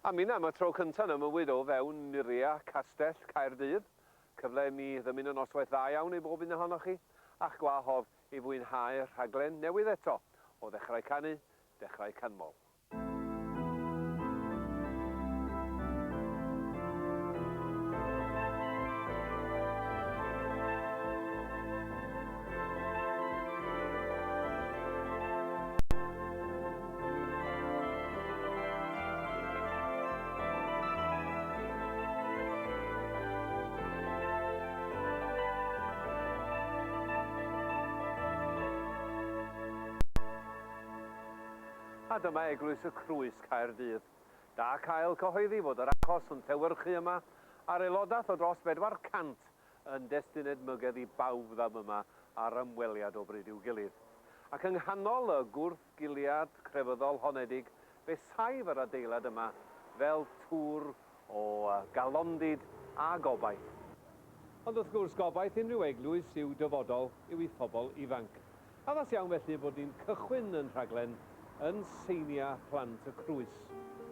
A minna am y tro cynta yn 'y mywyd o fewn muria Castell Caerdydd. Cyfle i mi ddymuno noswaith dda iawn i bob un ohonoch chi, a'ch gwahodd i fwynhau rhaglen newydd eto o Ddechrau Canu, Dechrau Canmol. A dyma Eglwys y Crwys, Caerdydd. Da cael cyhoeddi fod yr achos yn llewyrchu yma, a'r aelodaeth o dros 400 yn destun edmygedd i bawb ddam yma ar ymweliad o bryd i'w gilydd. Ac yng nghanol y gwrthgiliad crefyddol honedig, fe saif yr adeilad yma fel tŵr o galondid a gobaith. Ond wrth gwrs, gobaith unrhyw eglwys i'w dyfodol yw ei phobl ifanc. Addas iawn felly bod ni'n cychwyn yn rhaglen yn Seinia Plant y Crwys.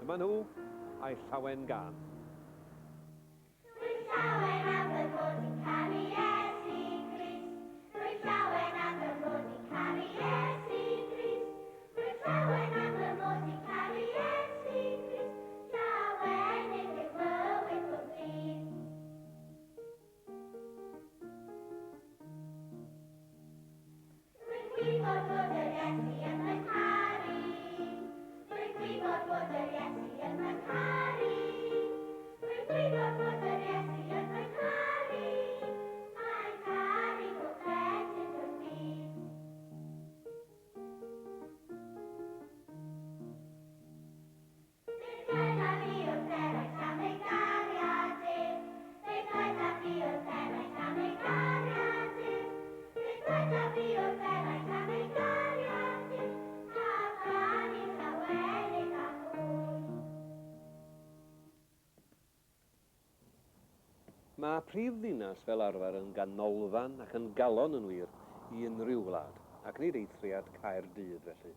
Dyma nhw, a'u llawen gân. Rwy'n llawen am fy mod i'n caru Iesu Grist. Rwy'n llawen am fy mod i'n caru Iesu Grist. Rwy'n llawen am fy mod i'n caru Iesu Grist. Llawenydd yw mywyd bob dydd. Rwy'n gwybod bod yr Iesu yn fy ngharu. Rwy'n gwybod bod yr Iesu yn fy ngharu. Rwy'n gwybod bod yr Iesu yn fy ngharu. Mae'n caru pob plentyn drwy'r byd. Beth ddwedaf i wrth eraill am ei gariad ef? Beth ddwedaf i wrth eraill am ei gariad ef? Beth ddwedaf i wrth eraill am ei gariad ef? Na chanu llawenydd a hwy. Mae prif ddinas fel arfer yn ganolfan ac yn galon yn wir i unrhyw wlad, ac nid eithriad Caerdydd felly.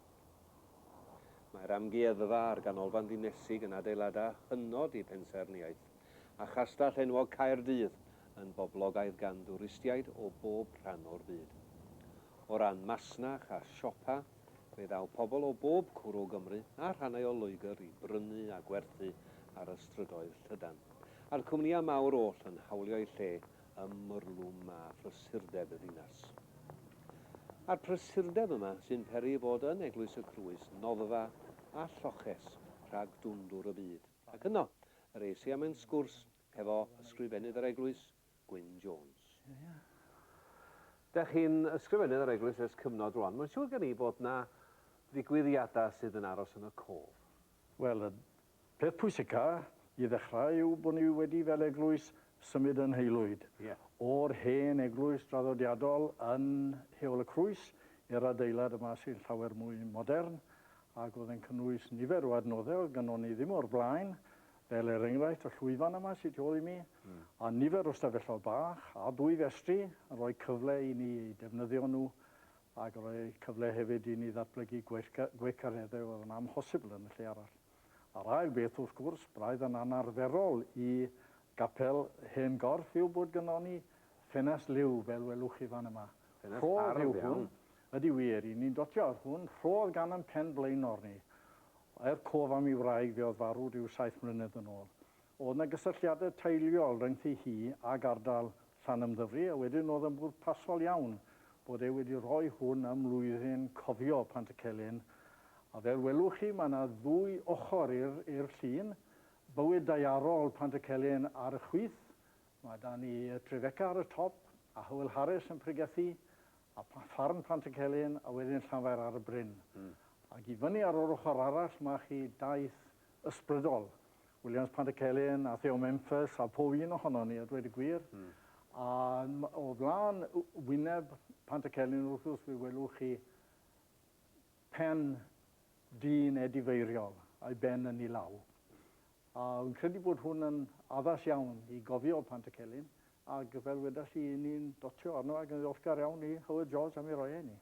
Mae'r amgueddfa a'r ganolfan ddinesig yn adeiladau hynod i pensaernïaeth, a chastell enwog Caerdydd yn boblogaidd gan dwristiaid o bob rhan o'r byd. O ran masnach a siopa, fe ddaw pobl o bob cwr o Gymru a rhannau o Loegr i brynu a gwerthu ar y strydoedd llydan, a'r cwmnïau mawr oll yn hawlio'u lle ym mwrlwm a phrysurdeb y ddinas. A'r prysurdeb yma sy'n peri fod yn Eglwys y Crwys noddfa a lloches rhag dwndwr y byd. Ac yno yr es i am ein sgwrs hefo ysgrifennydd yr eglwys, Gwyn Jones. Dach chi'n ysgrifennydd yr eglwys ers cyfnod rwan. Mae'n siŵr gen i bod 'na ddigwyddiadau sydd yn aros yn y cof. Wel, y Peth pwysica i ddechrau yw bod ni wedi fel eglwys symud yn Haelwyd. Ie. O'r hen eglwys draddodiadol yn Heol y Crwys i'r adeilad yma sy'n llawer mwy modern ac oedd yn cynnwys nifer o adnoddau oedd gynnon ni ddim o'r blaen, fel er enghraifft y llwyfan yma sy tu ôl i mi, a nifer o stafelloedd bach a dwy festri yn rhoi cyfle i ni eu defnyddio nhw ac yn rhoi cyfle hefyd i ni ddatblygu gweithgareddau oedd yn amhosibl yn y lle arall. A'r ail beth, wrth gwrs, braidd yn anarferol i gapel hen gorff yw bod gynnon ni ffenest liw, fel welwch chi fan yma. Ffenest Rhodd hardd yw hwn. iawn. Ydy wir, 'y ni'n dotio ar hwn, rhodd gan 'yn pen blaenor ni. Er cof am 'i wraig, fe oedd farw rhyw saith mlynedd yn ôl. O'dd 'na gysylltiade teuluol rhyngthi hi ag ardal Llanymddyfri, a wedyn o'dd yn bwrpasol iawn bod e wedi rhoi hwn ym mlwyddyn cofio Pantycelyn, a fel welwch chi mae 'na ddwy ochr i'r i'r llun, bywyd daearol Pantycelyn ar y chwith, mae 'da ni Trefeca ar y top, a Hywel Harris yn pregethu, a ffarm Pantycelyn, a wedyn Llanfair ar y bryn. Ac i fyny ar yr ochr arall mae chi daith ysbrydol. Williams Pantycelyn a Theo Memphis a pob un ohonon ni a dweud y gwir. A o flaen wyneb Pantycelyn wrth gwrs fe welwch chi pen dyn edifeiriol a'i ben yn ei law. A fi'n credu bod hwn yn addas iawn i gofio Pantycelyn ac fel wedas i, ni'n dotio arno ac yn ddiolchgar iawn i Howard George am ei roi e i ni.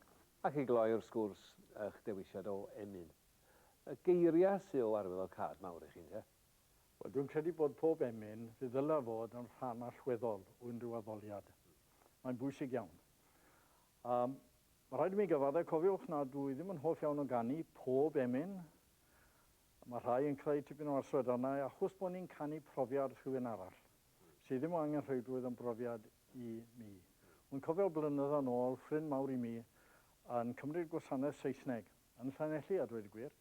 Ac i gloi'r sgwrs, eich dewisiad o emyn. Y geiriau sy o arwyddocâd mawr i chi, ynte? Wel, dwi'n credu bod pob emyn, fe ddylai fod yn rhan allweddol o unrhyw addoliad. Mae'n bwysig iawn. Um, mae rhaid i mi gyfadde, cofiwch na dwi ddim yn hoff iawn o ganu pob emyn. Mae rhai yn creu tipyn o arswyd arna i, achos bod ni'n canu profiad rhywun arall, sydd ddim o angenrheidrwydd yn brofiad i mi. Wy'n cofio blynyddoedd yn ôl, ffrind mawr i mi yn cymryd gwasanaeth Saesneg yn Llanelli, a dweud y gwir,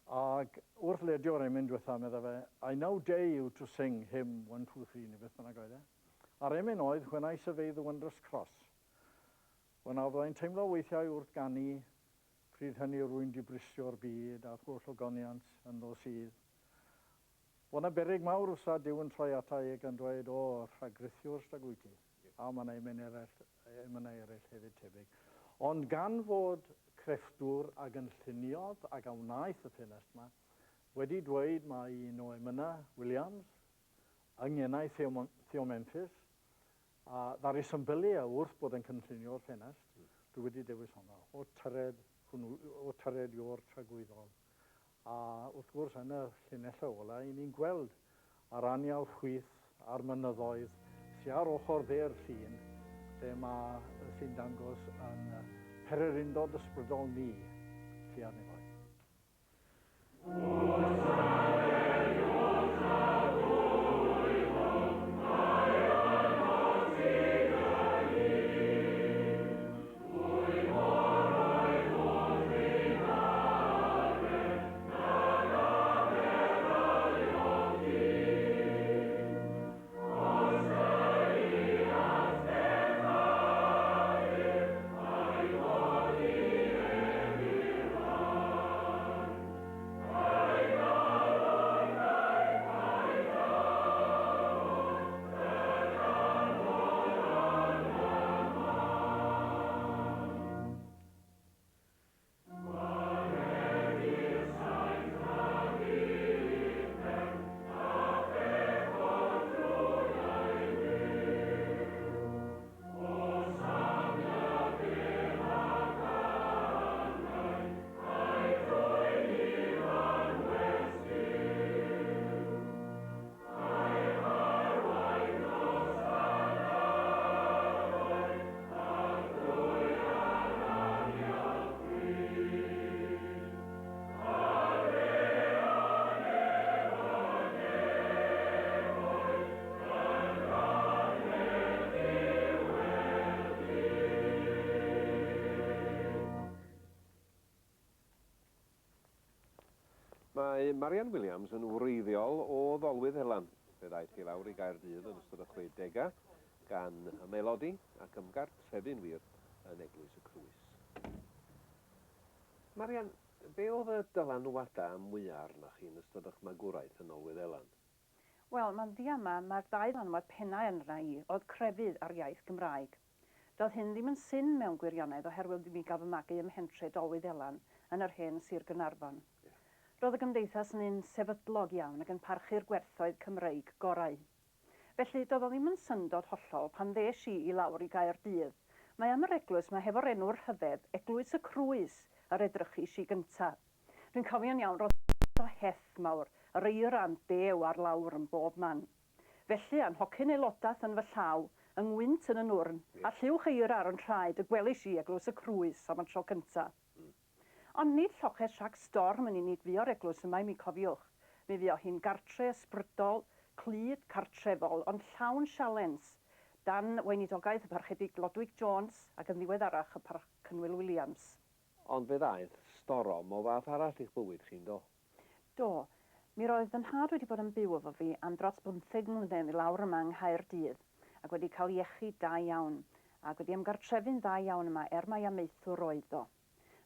Ac wrth ledio'r emyn dwetha, medda fe, I now dare you to sing hymn one, two, three, neu beth bynnag oedd e. A'r emyn oedd When I survey the wondrous cross. Wel nawr, fydda i'n teimlo weithiau wrth ganu, pryd hynny rwy'n dibrisio'r byd a'r holl ogoniant ynddo sydd. Bod 'na beryg mawr wsa Duw yn troi ata i ac yn dweud, O, rhagrithiwr stag wyt ti. A mae 'na emyn eraill, emynau eraill hefyd tebyg. Ond gan fod crefftwr a gynlluniodd ac a wnaeth y ffenest 'ma wedi dweud mai un o emynau Williams yng ngenau Theo Memphis a ddaru symbylu e wrth bod yn cynllunio'r ffenest, dwi wedi dewis honno, O tyred hwnnw, o tyred Ior tragwyddol. A wrth gwrs, yn y llinellau ola, 'y ni'n gweld yr anial chwith a'r mynyddoedd sy ar ochr dde'r llun, lle mae, sy'n dangos yn pererindod ysbrydol ni tua'r nefoedd. Mae Marian Williams yn wreiddiol o Ddolwydd Elan. Fe ddaeth hi lawr i Gaerdydd yn ystod y chwedegau, gan ymaelodi ac ymgartrefu'n wir yn Eglwys y Crwys. Marian, be oedd y dylanwadau mwya arnoch chi yn ystod eich magwraeth yn Nolwydd Elan? Wel, mae'n ddiamau mai'r ddau ddylanwad pennau arna i oedd crefydd a'r iaith Gymraeg. Doedd hyn ddim yn syn mewn gwirionedd oherwydd i mi gael fy magu ym mhentre Dolwyddelan yn yr hen Sir Gaernarfon. Roedd y gymdeithas yn un sefydlog iawn ac yn parchu'r gwerthoedd Cymreig gorau. Felly, doedd o ddim yn syndod hollol pan ddes i i lawr i Gaerdydd, mai am yr eglwys 'ma hefo'r enw rhyfedd, Eglwys y Crwys, yr edrychis i gynta. Dwi'n cofio'n iawn, roedd o heth mawr, yr eira'n dew ar lawr yn bob man. Felly, a'n nhocyn aelodaeth yn fy llaw, yng ngwynt yn y nwrn, a lluwch eira ar 'y nhraed, y gwelis i Eglwys y Crwys am y tro cynta. Ond nid lloches rhag storm yn unig fuo'r eglwys yma i mi, cofiwch. Mi fuo hi'n gartre ysbrydol, clyd, cartrefol, ond llawn sialens, dan weinidogaeth y Parchedig Glodwig Jones ac yn ddiweddarach y Parchg Cynwyl Williams. Ond fe ddaeth storom o fath arall i'ch bywyd chi, yndo? Do. Mi roedd fy nhad wedi bod yn byw efo fi am dros bymtheg mlynedd i lawr yma yng Nghaerdydd ac wedi cael iechyd da iawn ac wedi ymgartrefu'n dda iawn yma er mai amaethwr oedd o.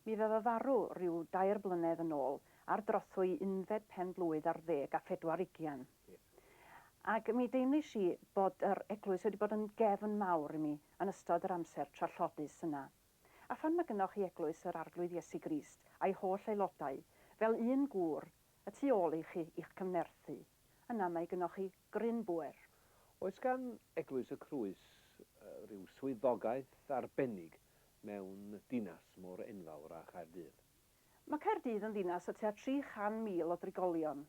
Mi fu fo farw rhyw dair blynedd yn ôl ar drothwy unfed pen blwydd ar ddeg a phedwar ugian. Ac mi deimlis i bod yr eglwys wedi bod yn gefn mawr i mi yn ystod yr amser trallodus yna. A phan mae gynnoch chi eglwys yr Arglwydd Iesu Grist a'i holl aelodau, fel un gŵr, y tu ôl i chi i'ch cyfnerthu, yna mae gynnoch chi gryn bŵer. Oes gan Eglwys y Crwys ryw swyddogaeth arbennig mewn dinas mor enfawr â Chaerdydd? Mae Caerdydd yn ddinas o tua 300,000 o drigolion.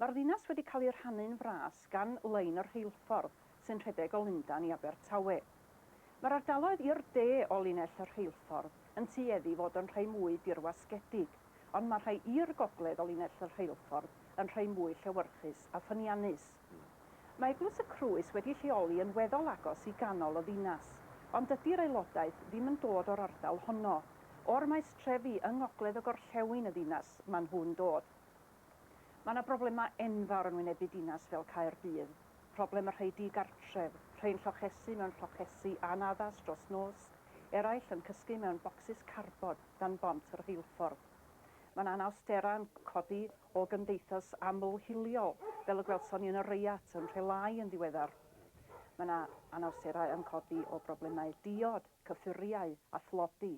Mae'r ddinas wedi cael ei rhannu'n fras gan lein y rheilffordd sy'n rhedeg o Lundain i Abertawe. Mae'r ardaloedd i'r de o linell y rheilffordd yn tueddu i fod yn rhai mwy dirwasgedig, ond mae rhai i'r gogledd o linell y rheilffordd yn rhai mwy llewyrchus a ffyniannus. Mae Eglwys y Crwys wedi lleoli yn weddol agos i ganol y ddinas, ond dydy'r aelodaeth ddim yn dod o'r ardal honno. O'r maestrefi yng ngogledd y gorllewin y ddinas maen nhw'n dod. Mae 'na broblemau enfawr yn wynebu dinas fel Caerdydd. Problem y rhai di-gartref, rhai'n llochesu mewn llochesi anaddas dros nos, eraill yn cysgu mewn bocsys cardbord dan bont y rheilffordd. Mae 'na anawsterau yn codi o gymdeithas aml-hiliol, fel y gwelson ni yn y reiat yn Nhrelái yn ddiweddar. Mae 'na anawsterau yn codi o broblemau diod, cyffuriau a thlodi.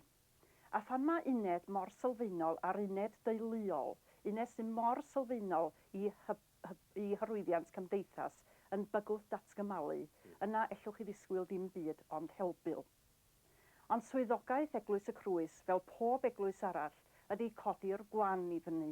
A phan mae uned mor sylfaenol â'r uned deuluol, uned sydd mor sylfaenol i i hyrwyddiant cymdeithas, yn bygwth datgymalu, yna ellwch chi ddisgwyl dim byd ond helbul. Ond swyddogaeth Eglwys y Crwys, fel pob eglwys arall, ydi codi'r gwan i fyny,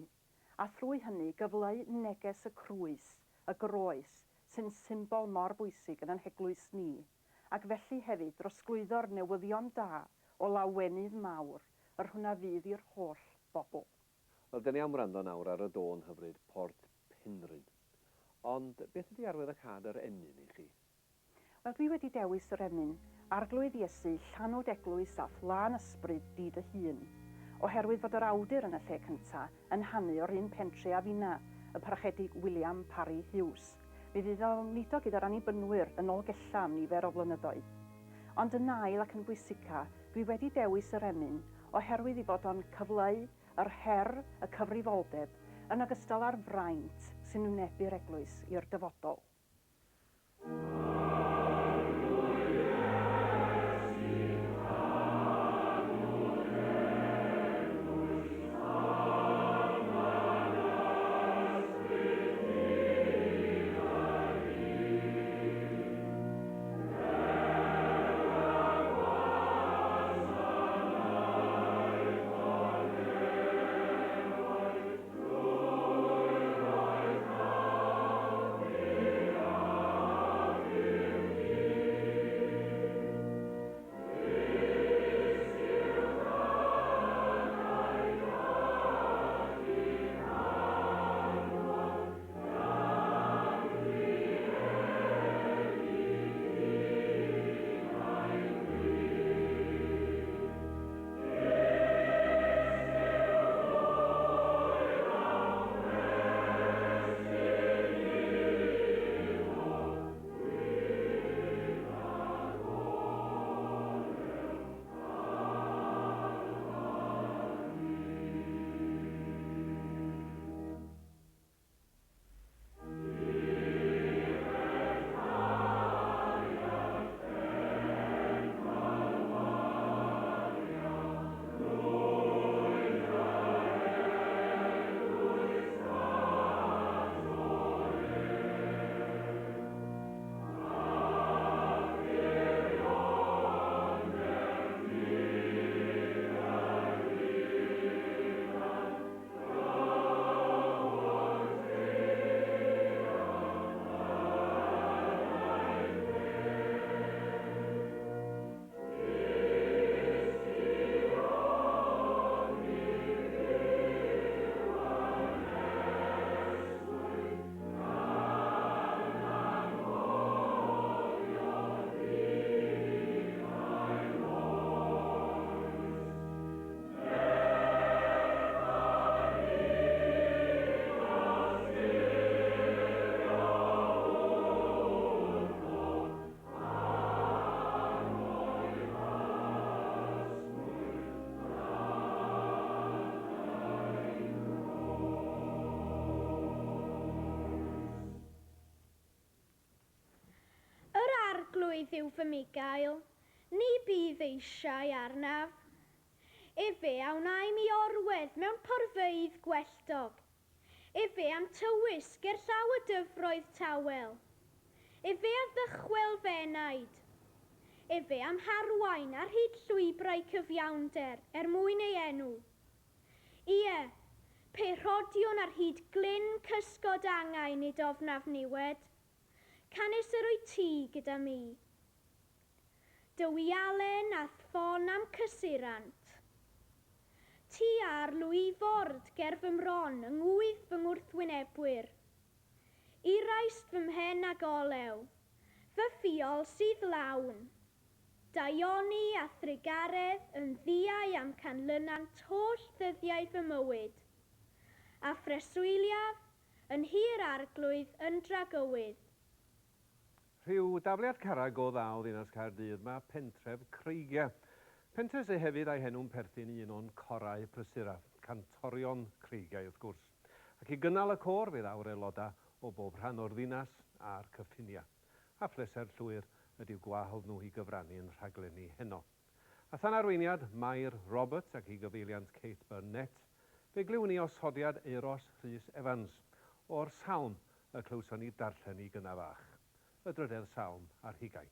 a thrwy hynny gyfleu neges y Crwys, y Groes, sy'n symbol mor bwysig yn 'yn heglwys ni, ac felly hefyd drosglwyddo'r newyddion da o lawenydd mawr, yr hwn a fydd i'r holl bobl. Wel, 'dyn ni am wrando nawr ar y dôn hyfryd Port Penrhyn. Ond beth ydi arwyddocâd yr emyn i chi? Wel, dwi wedi dewis yr emyn, Arglwydd Iesu, llanw d'eglwys a'th lân ysbryd di dy hun, oherwydd fod yr awdur yn y lle cynta yn hanu o'r un pentre â finna, y Parchedig William Parry Hughes. Mi fydd o'n weinidog gyda'r Annibynwyr yn Nolgellau am nifer o flynyddoedd. Ond yn ail ac yn bwysica, dwi wedi dewis yr emyn oherwydd ei fod o'n cyfleu yr her, y cyfrifoldeb, yn ogystal â'r fraint sy'n wynebu'r Eglwys i'r dyfodol. Yr Arglwydd yw fy mugail, ni bydd eisiau arnaf. Efe a wna i mi orwedd mewn porfeydd gwelltog. Efe a'm tywys gerllaw y dyfroedd tawel. Efe a ddychwel fy enaid. Efe a'm harwain ar hyd llwybrau cyfiawnder er mwyn ei enw. Ie, Pe rhodiwn ar hyd glyn cysgod angau nid ofnaf niwed, canys yr wyt ti gyda mi. Dy wialen a'th ffon a'm cysurant. Ti a'r lwyford ger fy mron yng ngwydd fy ngwrthwynebwyr. Iraist fy mhen ag olew, fy ffiol sydd lawn. Daioni a thrugaredd yn ddiau a'm canlynant holl ddyddiau fy mywyd, a phreswyliaf yn nhŷ'r Arglwydd yn dragywydd. Rhyw dafliad carreg go dda o ddinas Caerdydd mae pentref Creigiau. Pentref sy hefyd a'i henw'n perthyn i un o'n corau prysuraf, Cantorion Creigiau wrth gwrs. Ac i gynnal y côr fe ddaw'r aelodau o bob rhan o'r ddinas a'r cyffiniau. A phleser llwyr ydyw gwahodd nhw i gyfrannu yn rhaglen ni heno. A than arweiniad Mair Roberts ac i gyfeiliant Kate Burnett, fe glywn ni osodiad Euros Rhys Evans o'r salm y clywson ni darllen i gynna fach, y drydedd salm ar hugain.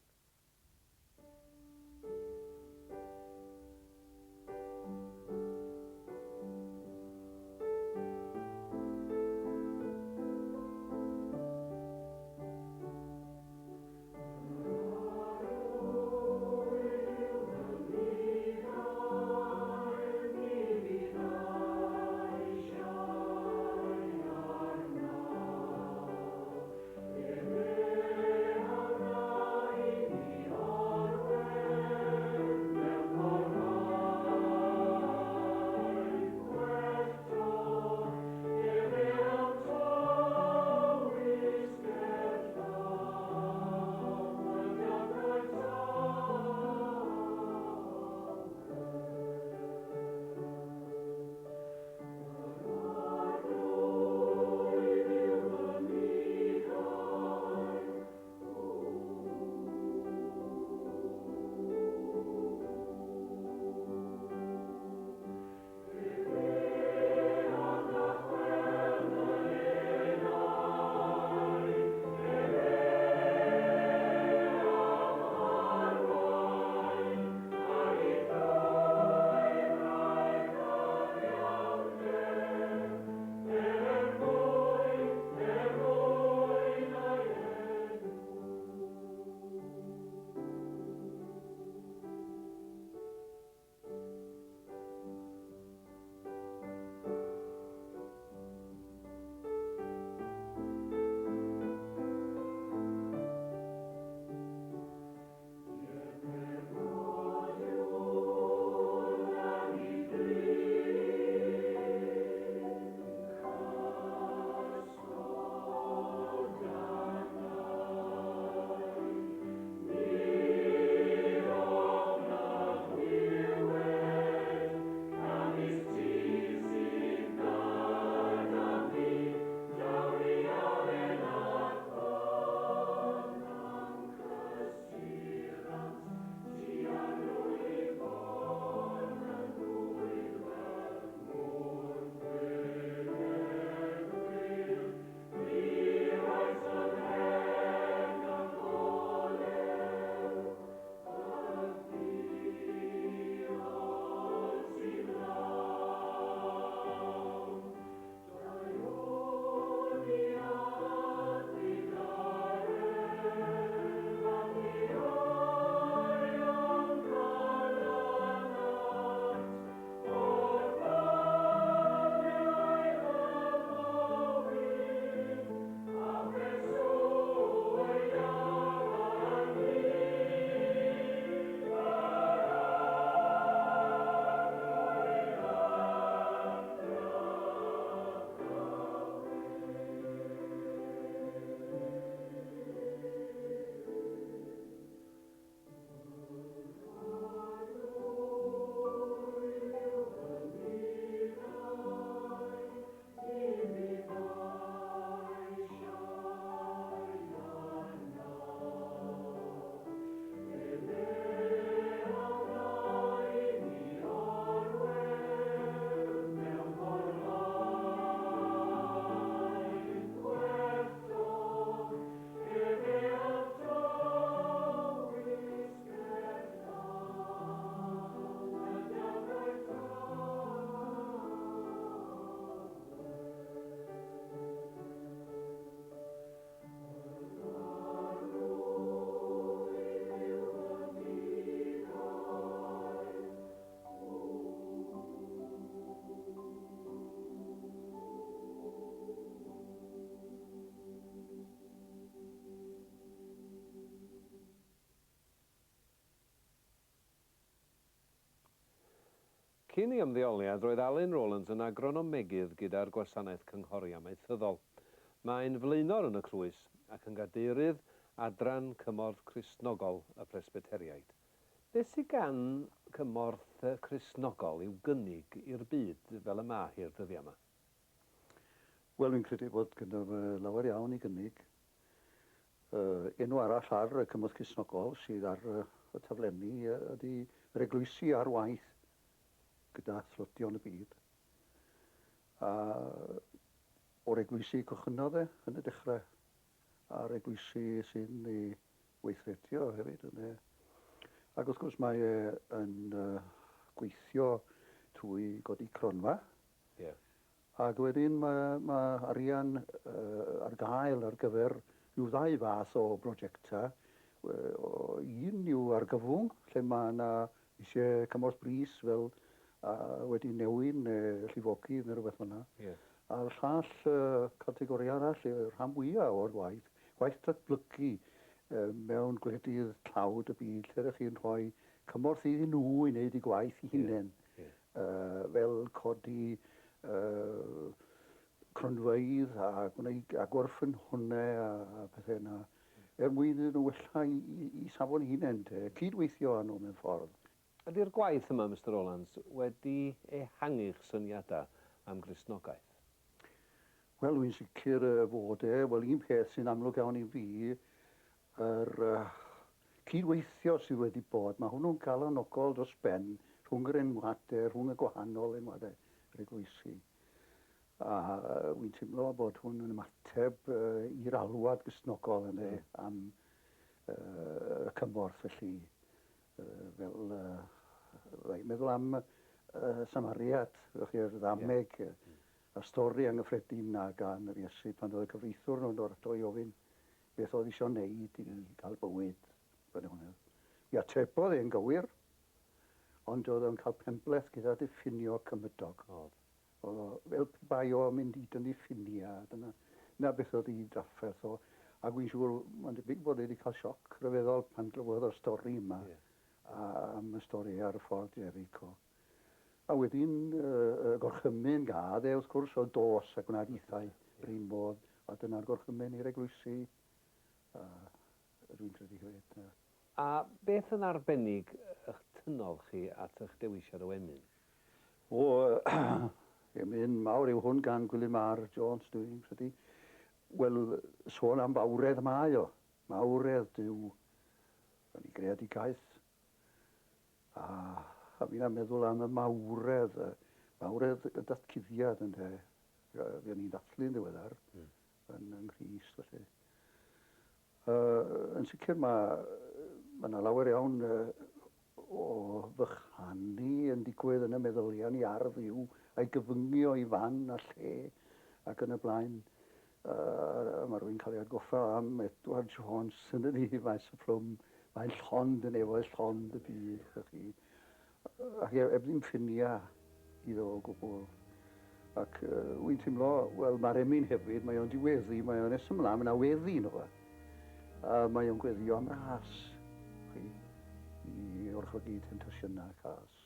Cyn ei ymddeoliad, roedd Alun Rowlands yn agronomegydd gyda'r Gwasanaeth Cynghori Amaethyddol. Mae'n flaenor yn y Crwys ac yn gadeirydd Adran Cymorth Cristnogol y Presbyteriaid. Beth sydd gan Cymorth Cristnogol i'w gynnig i'r byd fel y mae hi'r dyddiau yma? Wel, fi'n credu bod gyda fe lawer iawn i gynnig. Enw arall ar y Cymorth Cristnogol sydd ar y taflenni ydy yr eglwysi ar waith gyda thlodion y byd. A o'r eglwysi cychwynnodd e yn y dechrau, a'r eglwysi sy'n ei weithredio hefyd. Ynde. Ac wrth gwrs mae e yn gweithio trwy godi cronfa. Yeah. Ac wedyn mae, mae arian ar gael ar gyfer rhyw ddau fath o brosiectau. Un yw argyfwng, lle mae yna eisiau cymorth brys fel wedi newyn neu llifogydd neu rhywbeth fel yna. Yeah. A'r llall, categori arall, rhan fwyaf o'r gwaith, gwaith datblygu mewn gwledydd tlawd y byd, lle ydych chi'n rhoi cymorth iddyn nhw i wneud eu gwaith eu hunain. Yeah. Fel codi cronfeydd a gwneud agor ffynhonnau a pethau yna, er mwyn iddyn nhw wella i safon eu hunain, te, cydweithio â nhw mewn ffordd. Ydy'r gwaith yma, Mister Rowlands, wedi ehangu'ch syniadau am Gristnogaeth? Wel, wy'n sicr fod e. Wel, un peth sy'n amlwg iawn i fi, yr cydweithio sydd wedi bod, mae hwnnw'n galonogol dros ben rhwng yr enwadau, rhwng y gwahanol enwadau yr eglwysi. A wy'n teimlo bod hwn yn ymateb i'r alwad Gristnogol ynde, am y cymorth felly. Fel, fydda i'n meddwl am Samariad, chi'r ddameg, y stori anghyffredin 'na gan yr Iesu pan oedd y cyfreithiwr nhw'n dod ato i ofyn beth oedd isio wneud i gael bywyd. Mi atebodd e'n gywir, ond oedd o'n cael penbleth gyda diffinio cymydog. Oedd. Oedd o fel pe bai o'n mynd i dynnu ffiniau, dyna, 'na beth oedd ei drafferth o. Ac wy'n siŵr, mae'n debyg bod e wedi cael sioc ryfeddol pan glywodd o'r stori yma am y stori ar y ffordd Jericho. A wedyn y gorchymyn gadd e wrth gwrs oedd dos a gwna dithau yr un modd, a dyna'r gorchymyn i'r eglwysi, a dwi'n credu hefyd. A beth yn arbennig y'ch tynnodd chi at y'ch dewisiad o emyn? O, emyn mawr yw hwn gan Gwilym R Jones, dwi'n credu. Wel, sôn am fawredd mae o, mawredd Duw yn ei greadigaeth. A, a fi'n meddwl am y mawredd, mawredd y datguddiad ynde. Fuon ni'n dathlu'n ddiweddar yn yng Nghrist felly. Yn sicr mae ma 'na lawer iawn o fychanu yn digwydd yn y meddyliau ni ar Dduw a'i gyfyngu o'i fan a lle ac yn y blaen. A mae rhywun cael ei atgoffa am Edward Jones yn y ni, Maes y Plwm, mae'n llond y nefoedd, llond y byd, chwch chi. Ac heb ddim ffiniau iddo o gwbl. Ac wy'n teimlo, wel, mae'r emyn hefyd, mae o'n diweddu, mae o'n nes ymlaen, mae yna weddi yno fo. A mae o'n gweddio am ras, chi, i orchfygu temtasiynau cas.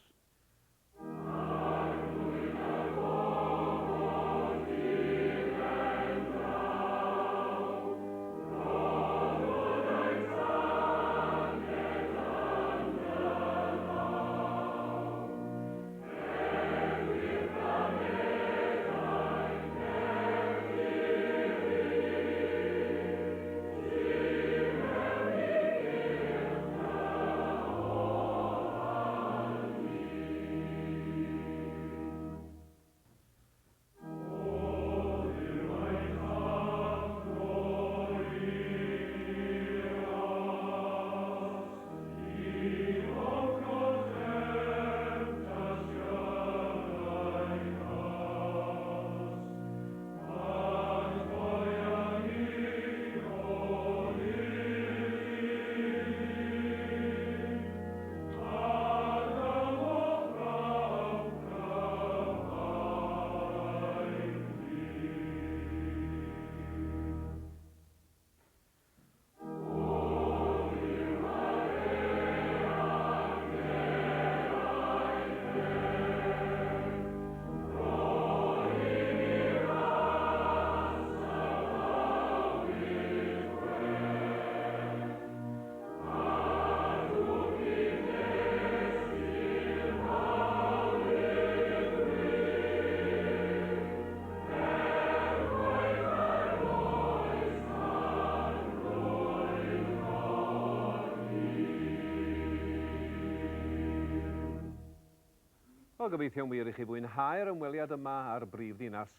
Wel, gobeithio'n wir i chi fwynhau'r ymweliad yma â'r brif ddinas.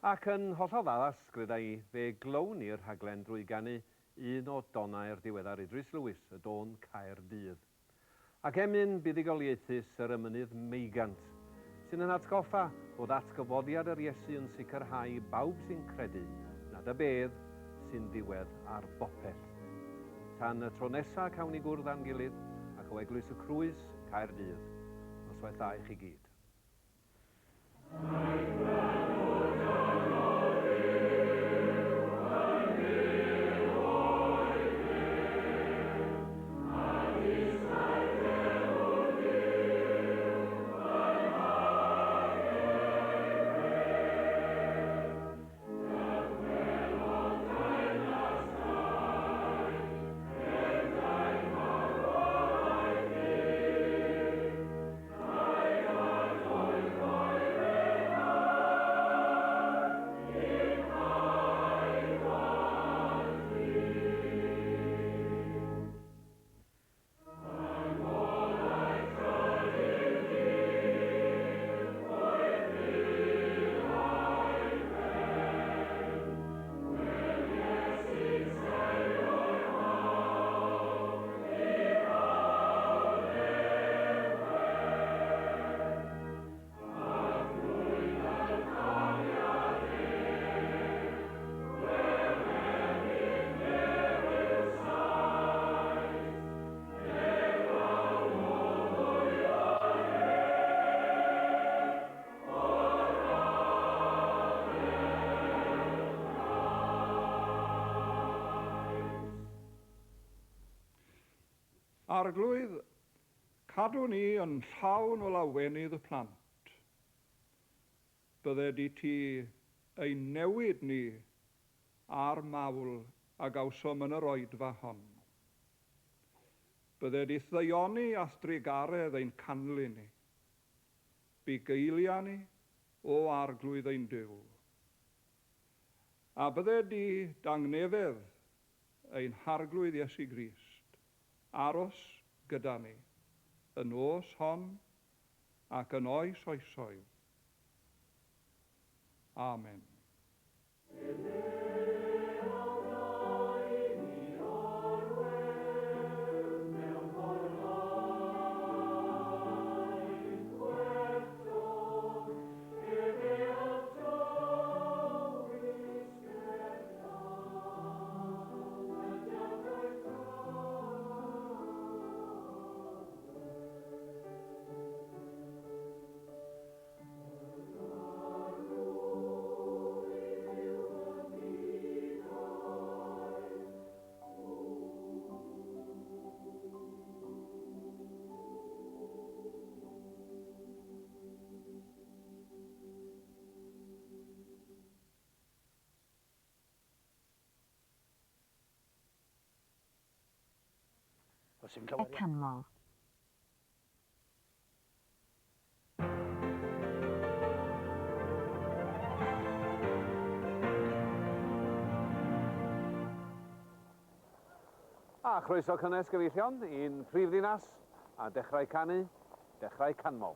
Ac yn hollol addas, greda i, fe glown ni'r rhaglen drwy ganu un o donau'r diweddar Idris Lewis, y dôn Caerdydd. Ac emyn buddugoliaethus yr emynydd Meigant, sy'n ein hatgoffa fod atgyfodiad yr Iesu yn sicrhau i bawb sy'n credu nad y bedd sy'n ddiwedd ar bopeth. Tan y tro nesa cawn ni gwrdd â'n gilydd, ac o Eglwys y Crwys, Caerdydd. Noswaith dda i chi gyd. Arglwydd, cadw ni yn llawn o lawenydd y plant. Bydded i ti ein newid ni a'r mawl a gawsom yn yr oedfa hon. Bydded i'th ddaioni a'th drugaredd ein canlyn ni. Bugeilia ni, O Arglwydd ein Duw. A bydded i dangnefedd ein Harglwydd Iesu Grist aros gyda ni y nos hon ac yn oes oesoedd. Amen. Y canmol. A chroeso cynnes gyfeillion i'n prifddinas, a dechrau canu, dechrau canmol.